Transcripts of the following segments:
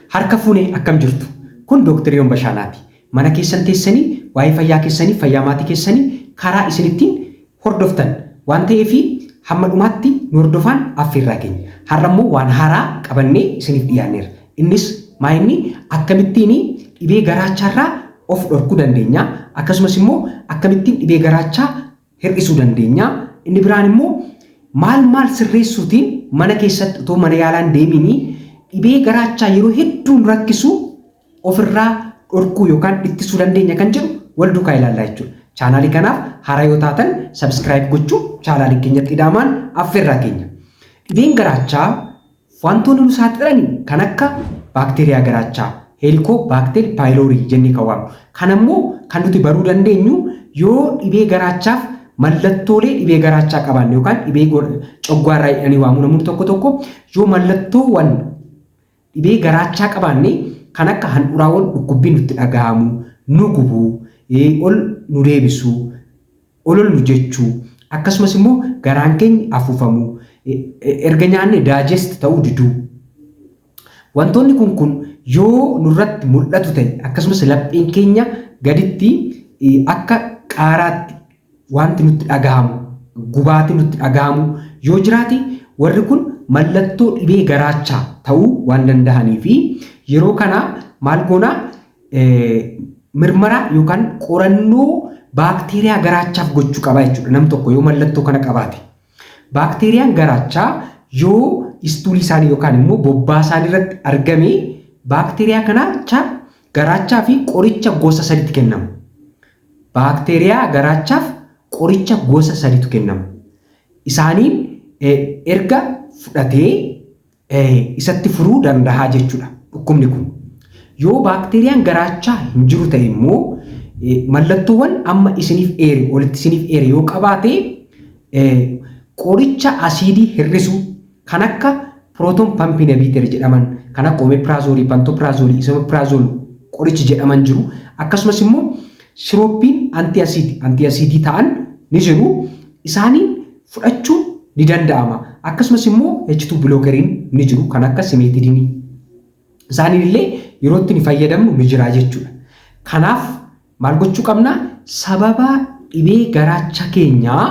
Harka fuunee akkam jirtu? Kun Dooktar Yoon Bashaanaati. Mana keessan teessanii waa'ee fayyaa keessanii, fayyaa maatii keessanii karaa isin ittiin hordoftan waan ta'eef hamma dhumaatti nu hordofaan affeerraa keenya. Har'a immoo waan haaraa qabannee isiniif dhiyaanneerra. Innis maa inni akkamittiin dhibee garaachaarraa of dhorkuu dandeenya, akkasumas immoo akkamittiin dhibee garaachaa hir'isuu dandeenya. Inni biraan immoo maal maal sirreessuutiin mana keessatti otoo mana yaalaa hin deemiin dhibee garaachaa yeroo hedduu nu rakkisu ofirraa dhorkuu yookaan ittisuu dandeenya kan jedhu wal duukaa ilaallaa jechuudha. Chaanaalii kanaaf haaraa yoo taatan subscribe gochuun chaanaalii keenyatti ida'amaan affeerraa keenya. Dhibeen garaachaa Wantoonni nu saaxilan kan akka baakteeriyaa garaachaa, Helicobacter pylori jennee kan waamnu. Kana immoo kan nuti baruu dandeenyu yoo dhibee garaachaaf mallattoolee dhibee garaachaa qabaanne yookaan dhibee coggaarraa jedhanii waamu namoonni tokko tokko yoo mallattoowwan dhibee garaachaa qabaanne kan akka handhuuraawwan dhukkubbii nutti dhaga'amu, nu gubuu, ol nu deebisuu, olollu jechuu, akkasumas immoo garaan keenya afuufamuu, erga nyaanne digest ta'uu diduu. Wantoonni kun kun yoo nurratti mul'atu ta'e akkasumas lapheen keenya gaditti akka qaaraatti wanti nutti dhagahamu, gubaatii nutti dhagahamu yoo jiraate warri kun mallattoo dhibee garaachaa ta'uu waan danda'anii fi yeroo kana maal goonaa mirmaraa yookaan qorannoo baakteeriyaa garaachaaf gochuu qaba jechuudha. Nam tokko yoo mallattoo kana qabaate. Baakteeriyaan garaachaa yoo istuulii isaanii yookaan immoo bobbaa isaanii irratti argame baakteeriyaa kanaacha garaachaa fi qoricha gosa sadiitti kennama. Baakteeriyaa garaachaaf qoricha gosa sadiitu kennama. Isaaniin erga fudhatee isatti furuu danda'a jechuudha dhukkubni kun. Yoo baakteeriyaan garaachaa hin jiru ta'e immoo mallattoowwan amma isiniif eere olitti isiniif eere yoo qabaate qoricha asiidii hir'isu kan akka proton pump inhibitor jedhaman kan akka omeprazole, pantoprazole, esomeprazole qorichi jedhaman jiru. Akkasumas immoo sirooppiin anti asiidii ta'an ni jiru. Isaaniin fudhachuun ni danda'ama. Akkasumas immoo H2 blockeriin ni jiru kan akka cimetidine. Isaaniin illee yeroo itti ni fayyadamnu ni jira jechuudha. Kanaaf maal gochuu qabna? Sababa dhibee garaacha keenyaa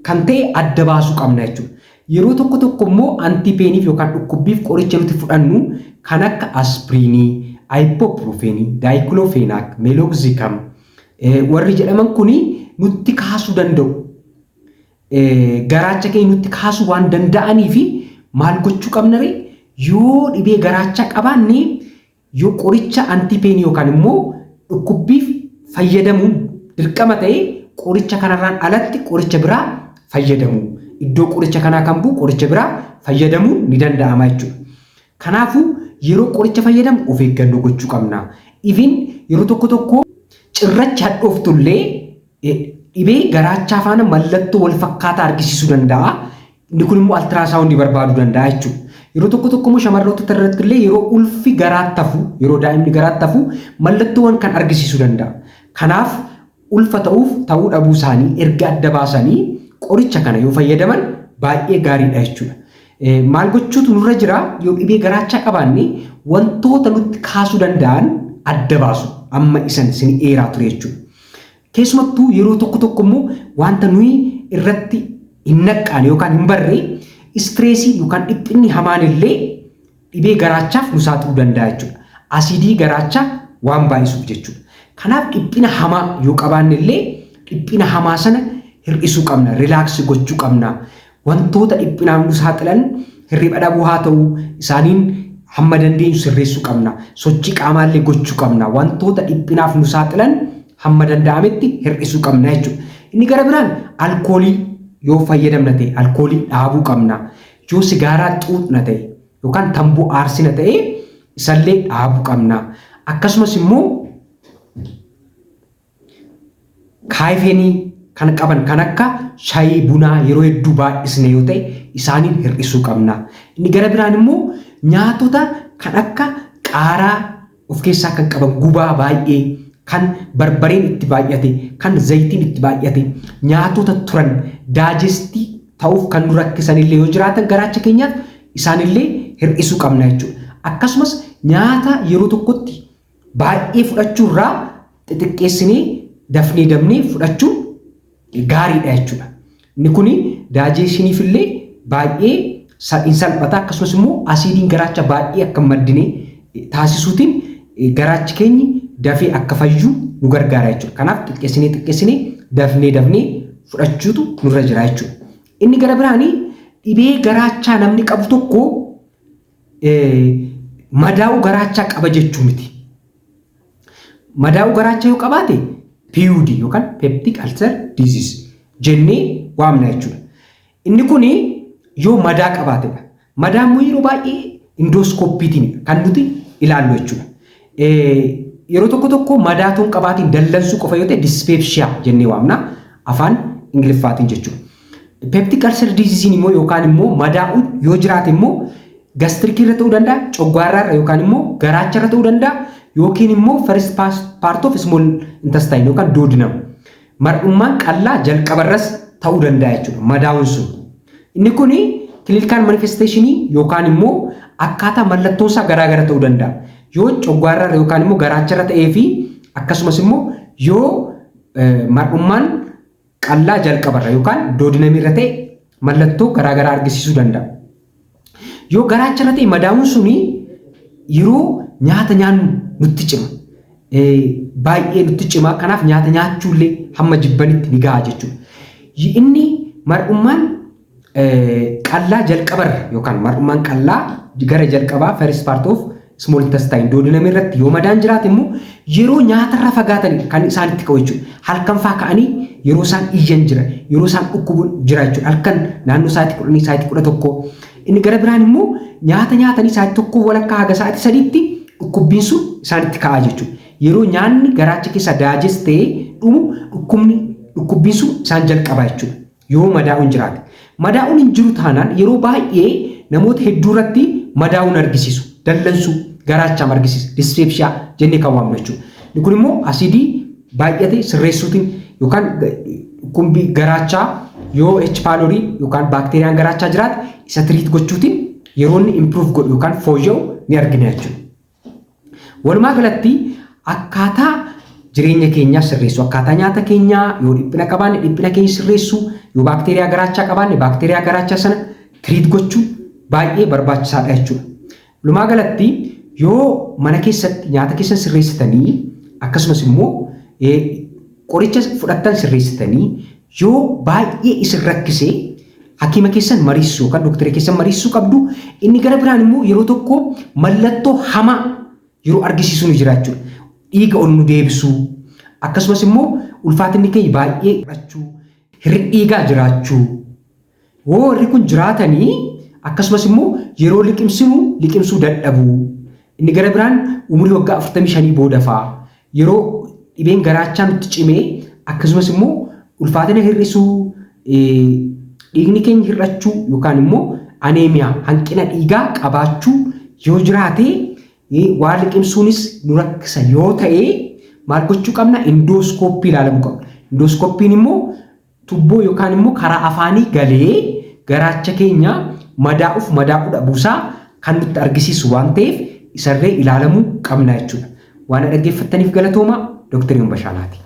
kan ta'e adda baasuu qabna jechuudha. Yeroo tokko tokko immoo antipainiif yookaan dhukkubbiif qoricha nuti fudhannu kan akka aspiriinii, ibuprofenii, diclofenac, meloxicam warri jedhaman kuni nutti kaasuu danda'u. Garaacha keenya nutti kaasuu waan danda'anii fi maal gochuu qabna ree? Yoo dhibee garaachaa qabaanne yoo qoricha antipainii yookaan immoo dhukkubbiif fayyadamuun dirqama ta'e qoricha kanarraan alatti qoricha biraa fayyadamu. Iddoo qoricha kanaa kan bu'u qoricha biraa fayyadamuun ni danda'ama jechuudha. Kanaafuu yeroo qoricha fayyadamu of eeggannoo gochuu qabna. Even yeroo tokko tokko cirrachi hadhooftullee dhibee garaachaa faana mallattoo wal fakkaataa argisiisuu danda'a. Inni kun immoo ultrasoundii barbaaduu danda'a jechuudha. Yeroo tokko tokko immoo shamarroota irratti illee yeroo ulfi garaatti hafu, yeroo daa'imni garaatti hafu mallattoowwan kan argisiisuu danda'a. Kanaaf ulfa ta'uuf ta'uu dhabuu isaanii erga adda baasanii qoricha kana yoo fayyadaman baay'ee gaariidha jechuudha. Maal gochuutu nurra jira? Yoo dhibee garaachaa qabaanne wantoota nutti kaasuu danda'an adda baasu amma isan isin eeraa ture jechuudha. Keessumattuu yeroo tokko tokko immoo wanta nuyi irratti hin naqqaane yookaan hin barre stressii yookaan dhiphinni hamaan illee dhibee garaachaaf nu saaxiluu danda'a jechuudha. Asiidii garaachaa waan baay'isuuf jechuudha. Kanaaf dhiphina hamaa yoo qabaanne illee dhiphina hamaa sana hir'isuu qabna, relax gochuu qabna. Wantoota dhiphinaaf nu saaxilan hirriba dhabuu haa ta'u isaaniin hamma dandeenyu sirreessuu qabna. Sochii qaamaallee gochuu qabna. Wantoota dhiphinaaf nu saaxilan hamma danda'ametti hir'isuu qabna jechuudha. Inni gara biraan alkoolii yoo fayyadamna ta'e alkoolii dhaabuu qabna. Yoo sigaaraa xuuxna ta'e yookaan tamboo aarsina ta'e isallee dhaabuu qabna. Akkasumas immoo caffeineii kan qaban kan akka shaayii bunaa yeroo hedduu baay'isne yoo ta'e isaaniin hir'isuu qabna. Inni gara biraan immoo nyaatota kan akka qaaraa of keessaa kan qaban gubaa baay'ee kan barbareen itti baay'ate kan zayitiin itti baay'ate nyaatota turan digestii ta'uuf kan nu rakkisan illee yoo jiraatan garaacha keenyaaf isaanillee hir'isuu qabna jechuudha. Akkasumas Nyaata yeroo tokkotti baay'ee fudhachuurraa xixiqqeessinee dafnee dafnee fudhachuun gaariidha jechuudha. Inni kuni digestioniif illee baay'ee hin salphata, akkasumas immoo asiidiin garaacha baay'ee akka hin maddine taasisuutiin garaachi keenyi dafee akka fayyu nu gargaara jechuudha. Kanaaf xiqqeessinee xiqqeessinee dafnee dafnee fudhachuutu nurra jira jechuudha. Inni gara biraanii, dhibee garaachaa namni qabu tokko madaa'uu garaachaa qaba jechuu miti. Madaa'uu garaachaa yoo qabaate PUD yookaan peptic ulcer disease jennee waamna jechuudha. Inni kun yoo madaa qabaatedha. Madaa immoo yeroo baay'ee endoscopytiin kan nuti ilaallu jechuudha. Yeroo tokko tokko madaa tun qabaatiin dallansuu qofa yoo ta'e dyspepsia jennee waamna afaan Ingiliffaatiin jechuudha. Peptic ulcer disease immoo yookaan immoo madaa'uun yoo jiraate immoo gastricii irra ta'uu danda'a, coggaarraa irra yookaan immoo garaacha irra ta'uu danda'a, yookiin immoo first part of small intestine yookaan duodenum. Mar'ummaan qallaa jalqabarras ta'uu danda'a jechuudha madaa'uun sun. Inni kun clinical manifestationii yookaan immoo akkaataa mallattoon isaa garaagara ta'uu danda'a. Yoo coggaarraa yookaan immoo garaacharra ta'ee fi akkasumas immoo yoo mar'ummaan qallaa jalqabarra yookaan duodenumirra ta'e mallattoo garaagaraa argisiisuu danda'a. Yoo garaacharra ta'e madaa'uun suni yeroo nyaata nyaannu nutti cima. Baay'ee nutti cima. Kanaaf nyaata nyaachuullee hamma jibbanitti ni gaha jechuudha. Inni mar'ummaan qallaa jalqabarra yookaan mar'ummaan qallaa gara jalqabaa first part of small intestine duodenum irratti yoo madaan jiraate immoo yeroo nyaatarraa fagaatan kan isaanitti ka'u jechuudha. Halkan faa ka'anii yeroo isaan iyyan jira, yeroo isaan dhukkubuun jira jechuudha. Halkan naannoo sa'aatii 10, sa'aatii 11. Inni gara biraan immoo nyaata nyaatanii sa'aatii 1 walakkaa haga sa'aatii 3tti dhukkubbiin sun isaanitti ka'aa jechuudha. Yeroo nyaanni garaacha keessa digest ta'ee dhumu dhukkubni dhukkubbiin sun isaan jalqaba jechuudha. Yoo madaa'uun jiraate. Madaa'uun hin jiru taanaan yeroo baay'ee namoota hedduu irratti madaa'uun argisiisu. Dallansuu garaachaa argisiisa. Dyspepsia jennee kan waamnu jechuudha. Inni kun immoo asiidii baay'ate sirreessuutiin yookaan dhukkubbii garaachaa yoo H. pylori yookaan baakteeriyaan garaachaa jiraate isa treat gochuutiin yeroo inni improve godhu yookaan fooyya'u ni argina jechuudha. Walumaa galatti akkaataa jireenya keenyaa sirreessu, akkaataa nyaata keenyaa, yoo dhiphina qabaanne dhiphina keenya sirreessu, yoo baakteeriyaa garaachaa qabaanne baakteeriyaa garaachaa sana treat gochuu baay'ee barbaachisaadha jechuudha. Walumaa galatti yoo mana keessatti nyaata keessan sirreessitanii, akkasumas immoo qoricha fudhattan sirreessitanii, yoo baay'ee isin rakkisee hakiima keessan mariisuu yookaan doktara keessan mariisuu qabdu. Inni gara biraan immoo yeroo tokko mallattoo hamaa yeroo argisiisu ni jira jechuudha. Dhiiga ol nu deebisuu, akkasumas immoo ulfaatinni keenya baay'ee hir'achuu, hir'inni dhiigaa jiraachuu. Yoo warri kun jiraatanii, akkasumas immoo yeroo liqimsinu liqimsuu dadhabuu. Inni gara biraan umurii waggaa 45 booda fa'aa yeroo dhibeen garaachaa nutti cimee, akkasumas immoo ulfaatina hir'isuu, dhiigni keenya hir'achuu yookaan immoo anemia, hanqina dhiigaa qabaachuu yoo jiraate, waan liqimsuunis nu rakkisa yoo ta'e, maal gochuu qabna? Endoscopy ilaalamuu qabna. Endoscopyn immoo tubboo yookaan immoo karaa afaanii galee garaacha keenya madaa'uuf madaa'uu dhabuusaa kan nutti argisiisu waan ta'eef isarree ilaalamuu qabna jechuudha. Waan dhaggeeffattaniif galatooma. Dooktar Bashaanaati.